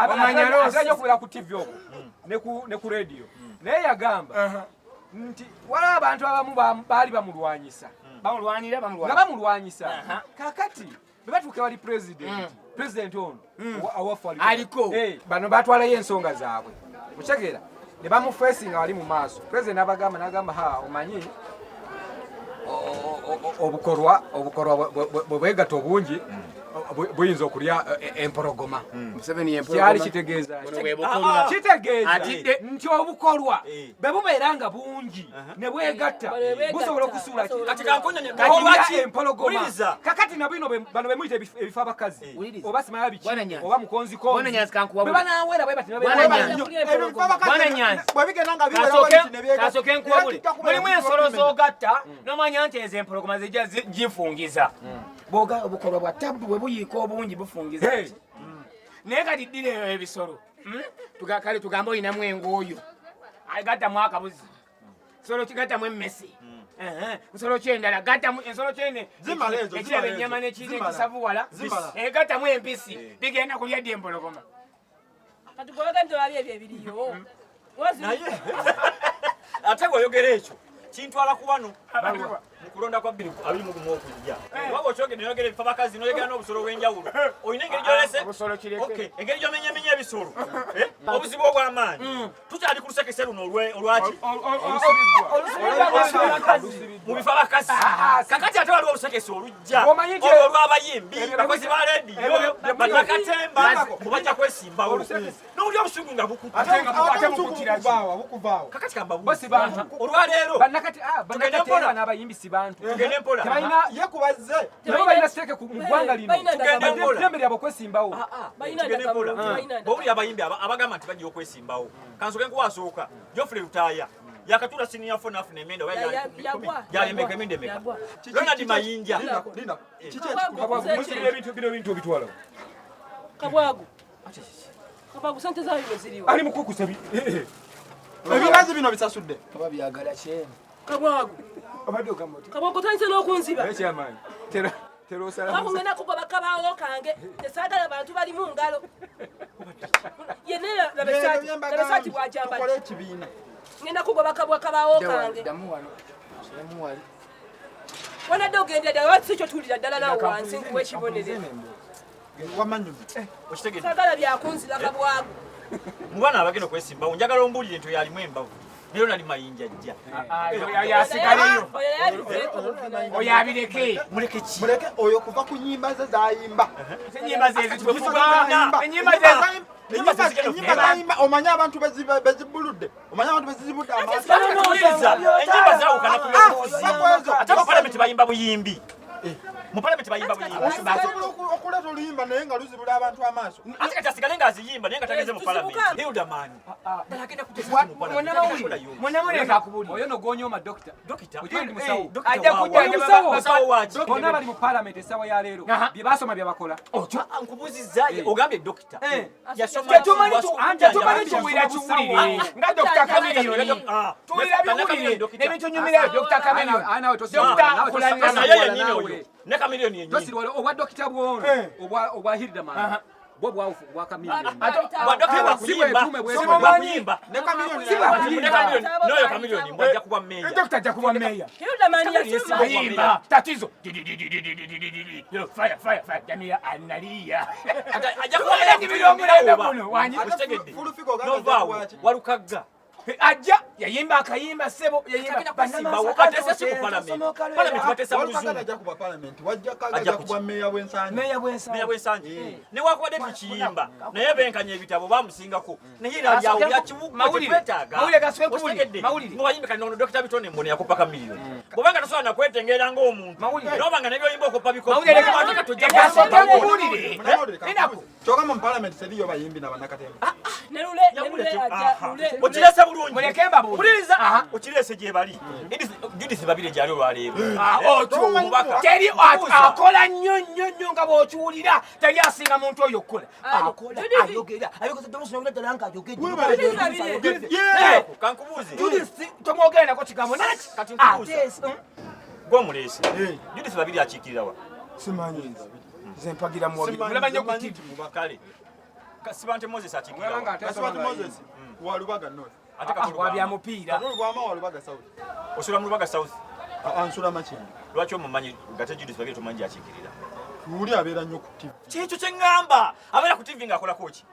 Omanya Rose. Atera okubeera ku TV okwo ne ku radio, naye yagamba nti waliwo abantu abamu baali bamulwanyisa. Bamulwanira. Nga bamulwanira. Bamulwanyisa. Kakati bwe batuuka wali president ono awaffe aliko. Aliko. Bano batwalayo ensonga zaabwe, okitegeera, ne bamufeesinga wali mu maaso. President n'abagamba, n'agamba, "Ha, omanyi obukolwa bwe bwegatta obungi buyinza okulya empologoma." Museveni. Kyali kitegeeza Buno bwe bukolwa. Kitegeeza Atidde. nti obukolwa bwe bubeera nga bungi ne bwegatta, Bano bwe begatta, busobola okusuula ki? basobola Kati kankunyonye. Kati Lwaki? lya empologoma. Wuliriza. Kakati nabino bano bemuyita ebifo abakazi, Wuliriza. oba simaya biki, Bwana Nyanzi. oba mukonzikonzi, Bwana Nyanzi, kankuwabule. bwe banawera bwe bati ne Bwana babeera Nyanzi. nnyo. Bwana Nyanzi. Bwe bigenda nga biwera Kasooke bwe biti ne byegatta. kasooke nkuwabule. Era kijja kubeera Mulimu ensolo ekizibu. z'ogatta n'omanya nti ezo empologoma zijja gifungiza. Bwoga obukolwa bwa tabbu bwe buyiika obungi bufungiza. Hey. Ki? Naye kati ddira eyo ebisolo. Kale tugambe olinamu engooyo. Gattamu akabuzi. Nsolo kigattamu emmese. Nsolo ki endala? Gattamu ensolo kyene Zimala ezo, ekiraba zimala ennyama ezo. n'ekirina Zimala. ekisavuwala. Zimala. Gattamu empisi. Bigenda kulya ddi empologoma? Kati gwoga nti olabye ebyo ebiriyo. Naye ate bw'oyogera ekyo kintwala ku wano mu kulonda kwa 2021 okujja. Waba okyogedde, noyogera ebifo bakazi, noyogera n'obusolo obw'enjawulo, olina engeri gyolese. Obusolo kireke. Okay, engeri gy'omenyemenya ebisolo. Obuzibu obw'amaanyi, tukyali ku lusekese luno olwaki mu bifo abakazi. Kakati ate waliwo olusekese olujja, Omanyi nti- olwo olw'abayimbi, ebyo- bakozi ba rediyo, ebyo- bannakatemba mubajja kwesimbawo n'oli obusungu nga bukutte. Ate Ate ate obusungu mukukira ki? bukuvaawo, bukuvaawo. Kakati kambabuuze. Bo si bantu. Olwaleero Bannakati Tugende bannakatemba mpola. n'abayimbi si bantu. Tugende mpola. Tebalina Ye kubazze. nabo balina stake mu ggwanga lino. Balina Tugende ndagamuntu. mpola. Ddembe lyabwe okwesimbawo. Balina Tugende mpola. ndagamuntu, balina. Bw'owulira abayimbi abagamba nti bajja okwesimbawo, kansoke nkuwasooka Geoffrey Lutaaya yakatuula senior four n'afuna emyenda oba Yagwa. yalemeka emyenda emeka? Yagwa. Ronald Mayinja. Linda, Linda. Kiki Kabwago, ekikulu? nze Musibira ebintu bino, ebintu obitwala. Kabwago. Kabwago, sente zayo bwe ziriwo. Ali mukukusa Ebikazi bino bisasudde. Oba byagala kyene. Kabwago. Obadde ogamba oti. Kabwago, otandise n'okunziba. Ekyamaanyi tera tera osala. Kabwago, ngenda kugoba kabaawo kange. Tesaagala bantu bali mu ngalo. Yenna laba esaati, laba esaati bw'agyambadde. Tukole ekibiina. Ngenda kugoba kabwa kabaawo kange. Ddamu wano. Semu wali. Wanadde ogendera ddala oba si kyo, tuulira ddala nawe wansi nkuwa ekibonerezo. Wamanyuma. Okitegedde? Saagala byakunzira, Kabwago. Mu bana abagenda okwesimbawo, njagala ombuulire nti oyo alimu embavu ne Ronald Mayinja ajja. Oyo asigaleyo. Oyo naye abiveeko. Oyo abireke. Muleke ki? Muleke oyo kuva ku nyimba ze zayimba. Enyimba ze zitufuga. Zayimba. Enyimba ze Enyimba enyimba zayimba, omanyi abantu bezibuludde, omanyi abantu bezizibudde amaaso. Wuliriza, ennyimba zaawukana ku byobufuzi. Sakwezo. Ate mu palamenti bayimba buyimbi, mu palamenti bayimba buyimbi. Osobola okuleeta oluyimba naye nga luzibula abantu amaaso. Ate kati asigale ng'aziyimba naye nga tageze mu palamenti. Hilderman ddala agenda kuteesa ki mu palamenti? Munnamawulire kakubuli. Oyo no gwonyooma dokita. Dokita. Okimanyi ndi musawo. Dokita Ajja waawa. kujja. Oyo musawo. Musawo waaki? Bonna bali mu palamenti essaawa ya leero, bye basoma bye bakola. Ah, nkubuzizza, ogambye dokita yasoma. Tetumanyi tetumanyi kiwulira kiwulire nga Dr. Chameleone. Tuwulira biwulire nebitunyumirayo Dr. Chameleone. Aye, nawe tosirwala, Dr. nawe Kulanama. Naye yennyini oyo ne Chameleone yennyini. Tosirwala, obwa dokita bwono, obwa Hilderman bwo bwawufu bwa Chameleone. Bwa dokita Si bwakuyimba. bwetuume bwetuume. Bwakuyimba. Ne Chameleone. Si bwakuyimba. Ne Chameleone n'oyo Chameleone mbwajja kuba meya. Dr. ajja kuba meya. Hilderman yasoma. Ayimba tatizo. Yo, fire fire fire, Jamila analia. Ajja kuba meya. Kutumirira muno wanyi. Okitegedde? Full figure ogamba ajja Novaawo kuba ki? Walukagga. Ajja yayimba akayimba ssebo yayimba. Tagenda kwesimbawo, ateesa si ku palamenti. Palamenti bateesa mu Walukagga luzungu. ajja kuba palamenti, wajja kaga Ajja ajja kuki? kuba meya bw'Ensangi. Meya bwensangi. Meya bw'Ensangi newankubadde tukiyimba naye benkanya ebitabo bamusingako, naye era lyawo lyakiwugwe. Mawulire. Tetwetaaga. Mawulire gasooke kuwulira. Okitegedde? Mawulire. Mubayimbi kati nono Dokita Bitone mbona yakopa Chameleone, bwobanga tosobola nakwetengera ng'omuntu Mawulire. noba nga nebyoyimba okopa Mawulire bikopa tojja gasooke kwesimbawo. nkubuulire. Munnamawulire, Linako. kyogamba mu palamenti teriyo bayimbi na bannakatemba? Ne Lule, ne Lule ajja, Lule. Okirese bulungi. Muleke mbabuulire. Wuliriza. Aha. Okirese gye bali. Judith Babire gyali olwaleero. Ah, otyo. Omubaka. Teri akola nnyo nnyo nnyo nga bw'okiwulira, teri asinga muntu oyo okukola. Akola. Judith. Ayogera, ayogeza ddoboozi n'owulira ddala nga ayogedde. Judith Babire. Yeah. Kankubuuze. Judith tomwogera nako kigambo naki. Kati nkubuuza. Ate Gwomuleese. Eh. Judith Babire akiikirira wa? Simanyi, nze mpagira muwagiri. Simanyi, Mulaba nnyo ku simanyi TV. nti mubaka. Kale. Kasibante Moses Omulaba akiikirira. ng'ate Kasibante asoma Moses wa Lubaga North. Ate Wa Katolubwama. bya mupiira. Katolubwama wa Lubaga South. Osula mu Lubaga South. Ansula Makindye. Lwaki omumanyi gate Judith Babirye tomanyi gy'akiikirira? Luli abeera nnyo ku TV. Kyekyo kye ŋŋamba. Abeera ku TV ng'akolako ki?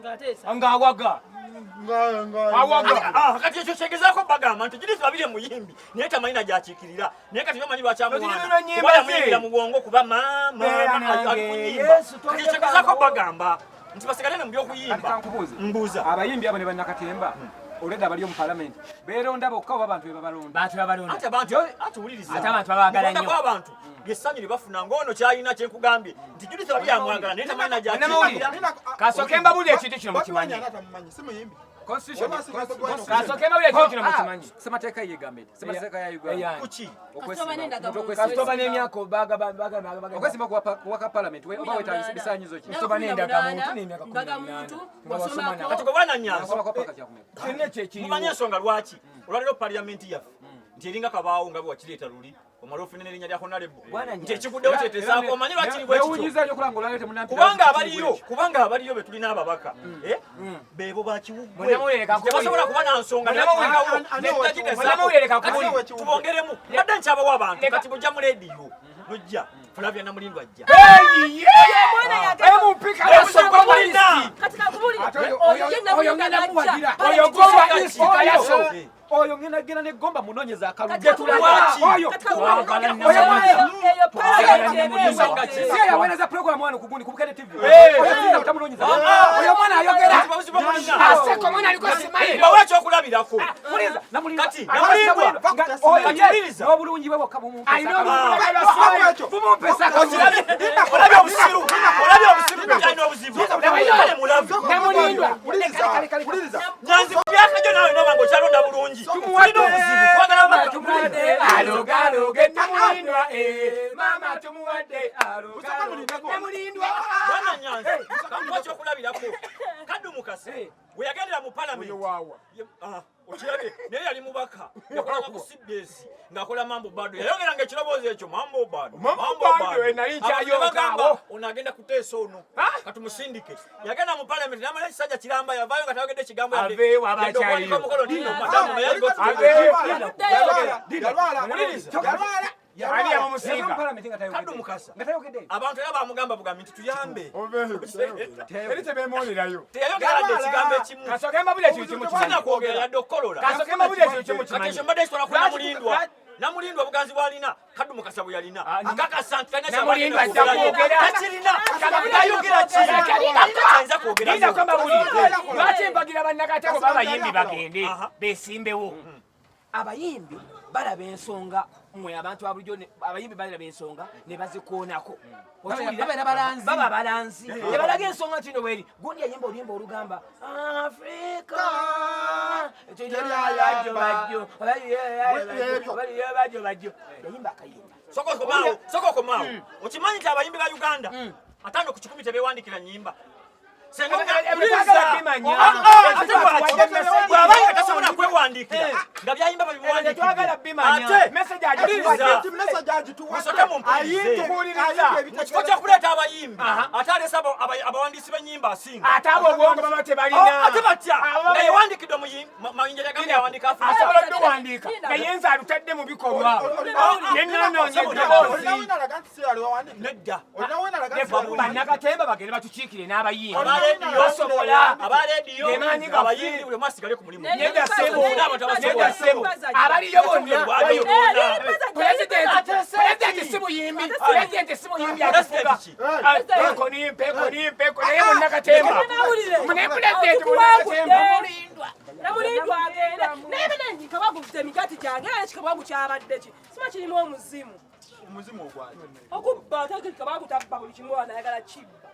Ng'ateesa. Ng'awaga. Nga nga Awaga. Ah, kati ekyo kyegezaako bagamba nti Judith Babirye muyimbi naye tamanyi na gy'akiikirira. Naye kati bamanyi lwaki amuwaana. Ozirira ennyimba Kuba ze. yamuyimbira mu bwongo kuba maama Beera ali ku nange, nnyimba. Yesu, Kati ekyo kyegezaako bagamba nti basigale ne mu Kati by'okuyimba. kankubuuze. Mbuuza. Abayimbi abo ne bannakatemba olwedda abali omu palamenti beeronda bokka oba abantu be babalonda? Bantu babalonda. Anti abantu anti wuliriza. Ate abantu babaagala nnyo. Mukulonda kw'abantu lyessanyu lye bafuna ng'ono ky'alina kye nkugambye nti Judith Babirye amwagala naye tamanyi na gy'akiikirira. Munnamawulire. Kasooke mbabuulire ekintu kino mukimanyi. Atamumanyi si muyimbi. Constitution- Oba si Constitution- Kasooke mbabuulire ekintu kino mukimanyi. Ssemateeka ye egamba eti. Ssemateeka ya Uganda. Eya. Kuki? Kasitoba n'endaga Omuntu muntu. okwesimba- Kasitoba n'emyaka baga baga baga. Okwesimba kuwaka palamenti oba weetaaga bisaanyizo ki? Kasitoba n'endaga muntu n'emyaka kumi na Ndaga munaana. muntu, Nga wasoma wasomako. Kati gwe bwana Nyanzi, Wasoma kwa paka kyakumeka. Kyonna kyekiriwo. mumanyi ensonga lwaki olwaleero paliyamenti yaffe nti eringa kabaawo nga bwe wakireeta luli omala ofune n'erinnya lya honalebo Bwana nti Nyanzi. ekiguddewo kyetezaako omanyi lwaki bwe kityo Newuunyiza nnyo okulaba ng'olwaleero temunampita kubanga ekitiibwa abaliyo ekyo. kubanga abaliyo be tulina ababaka eh, beebo bakiwuggwe Munnamawulire kakubuulire. tebasobola kuba na nsonga Munnamawulire kakubuulire. tubongeremu mbadde nkyabawo abantu Leka. kati bujja mu leediyo nojja Flavia Namulindwa ajja Eyiye! Omwana yagenda. Emupika yasoka Mulina. Kati kankubulire. Ate oyo- Oyo oyo- ye oyo Namulindwa ngenda n'ajja. muwagira. Oyo gwowa East Kayaso. Oyo ngenda genda ne gomba munoonyeza akalulu. Kati Lwaki? Oyo. Kati kankubulire. Twagala Oyo mwana. Eyo palamenti Namulindwa. ebeewedde. Si ye yaweereza program wano ku gundi ku Bukedde TV. Eh. Oyo tuyinza butamunoonyeza. Ah. Oyo mwana ayogera. Kati babuzi bamulina. Aseko mwana aliko simayiro. Bawe ekyokulabirako Muliza, Namulindwa. Kati, Namulindwa. Nga- oyo Kati ye, wuliriza. n'obulungi bwe bwokka bumumpesa Alina akalulu. obulungi bwa Ekyo. Bumumpesa akalulu. Olabye obusiru olabye obusiru byalina obuzibu kale mulabe Namulindwa. Wuliriza. Wuliriza. Nyanzi ku myaka gyo naawe noba ng'okyalonda bulungi tulina obuzibu twagala ababaka Tumuwadde. Alogaloge Namulindwa. eh, Maama tumuwadde. Alogaloge Namulindwa. Bwana Nyanzi kamuwa ekyokulabirako Kaddu Mukasa we yagendera mu palamenti Oyo waawa. Okirabye naye yali mubaka yakolanga ku CBS ng'akola mambo bado yayogeranga ekiroboozi ekyo mambo bado Mambo bado, eh, nali Abantu ne nkyayonka bagamba, awo. ono agenda kuteesa ono Ha? katumusindike yagenda mu palamenti n'amala ekisajja kiramba yavaayo nga tayogedde ekigambo Aveewo aba yadde okuwanika akyaliyo. omukono nti no madamu may I go to Aveewo. Yalwala. Yalwala. Wuliriza. Yalwala. Ani Yava mu yamusiiga? palamenti nga tayogedde. Kaddu Mukasa. Nga tayogedde. Abantu era bamugamba bugambi nti tuyambe. Eri tebeemuwulirayo. Teyayogera yadde ekigambo ekimu. Kasooke mbabuulire ekintu kimu kimanyi. Sina kwogera yadde okukolola. Kasooke mbabuulire ekintu kimu Kati kimanyi. ekyo mbadde kitwala ku Lwaki- Namulindwa. lwaki- Namulindwa obuganzi bw'alina Kaddu Mukasa bwe yalina. Ah, Nkakasa nti talina Namulindwa ky'agenda ajja kwogerayo. kwogera. Takirina. Ayogera ki? Alina ky'ayinza kwogerayo. Linda ko mbabuulire. Lwaki mbagira bannakatego b'abayimbi bagende Aha. beesimbewo? Abayimbi balaba ensonga mmwe abantu ba bulijjo abayimbi balaba ensonga ne bazikoonako. Okiwulira? Babeera balanzi. Baba balanzi. Ne balaga ensonga nti no bweri. Gundi yayimba oluyimba olugamba Afrika bajjo bajjo bajjo bajjo yayimba akayimba. Soko okomaawo, soko okomaawo. Okimanyi nti abayimbi ba Uganda 50% tebeewandikira nnyimba. Senga Ebyo twagala bimanya. Ate lwaki? Bw'aba nga tasobola kwewandiikira nga by'ayimba Ebyo twagala babimuwandiikidde. bimanya. Ate Message wuliriza. agituwadde. Message agituwadde. Musoke mumpulirize. Ayimbe Mu kifo ky'okuleeta abayimbi ate aleese abawandiisi b'ennyimba asinga. Ate abo obwongo baba tebalina. Oh, ate batya Abo nga baba- yewandiikidde Mayinja yagambye yawandiika Afrika. Asobola okuwandiika naye nze alutadde mu bikolwa. Yennoonoonya eddoboozi. Nedda. Bannakatemba bagende batukiikire n'abayimbi. Aba leediyo, Basobola. aba leediyo, Gemaanyi gaffe. abayimbi buli omu asigale ku mulimu. Nedda ssebo. Bonna abantu abasobola. Nedda ssebo. Abaliyo bonna. Pulezidenti si muyimbi. Pulezidenti si muyimbi atufuga. Pulezidenti ki? Mpeko ni mpeko ni mpeko naye munnakatemba. Munnamawulire. Naye pulezidenti munnakatemba. Namulindwa agende naye bene kabwagu emigaati gyange era ekikabwagu kyabadde ki sima kirimu omuzimu Omuzimu ogwali. okubba ate kabwagu tabba buli kimu wana ayagala kibba.